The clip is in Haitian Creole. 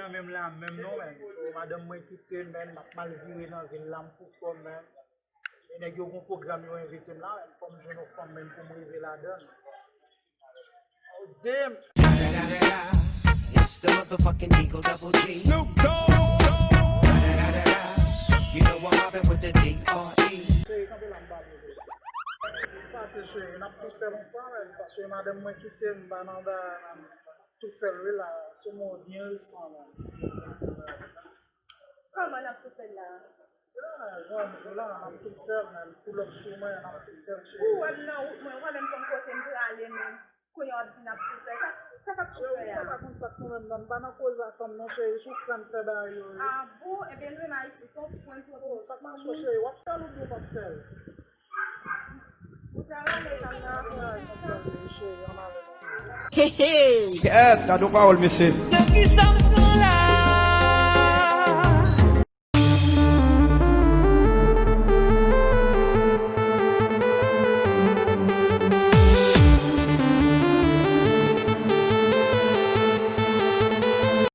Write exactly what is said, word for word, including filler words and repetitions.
Menm la menm non, men. So, madanm mwen kite m, men, m ap mal vire nan vil la, m pou kò m, men. E nèg yo gon pwogram yo envite m la, men, fò m jwenn yon fanm, men, pou m rive ladan l. Oh, damn! It's the motherfucking Eagle Double G. Snoop Dogg. You know I'm mobbing with the D R E. Cheri, kanpe la, m pa vle. Pase, cheri, n ap tou fè l yon fwa, men, paske madanm mwen kite m, m pa nan ba, m ap tou fè l, wi, la, sou mwen byen resan, men. Kòman n ap tou fè l la? Ah, jodi a, n ap tou fè l, men, pull up sou mwen, n ap tou fè l, cheri. Ou wè m nan wout mwen, ou pa menm konn kote m prale menm. Kounye a w ap di n ap tou fè. Sa, sa k ap tou fè a? Cheri, ou pa konn sa k nou menm nan, m pa nan koze a fanm non, cheri, sou frè m fè bagay yo, wi. Ah bon? Ebyen, nou menm ayisyen, se yon pwen kote. Oh, sa k mache, cheri, w ap fè l oubyen w p ap fè l? Ou travay, men, sa m nan afè. Ay, konsa l ye, cheri, ann ale non. Hey, hey. Kèt, gade yon pawòl, mesye. Nan kisa m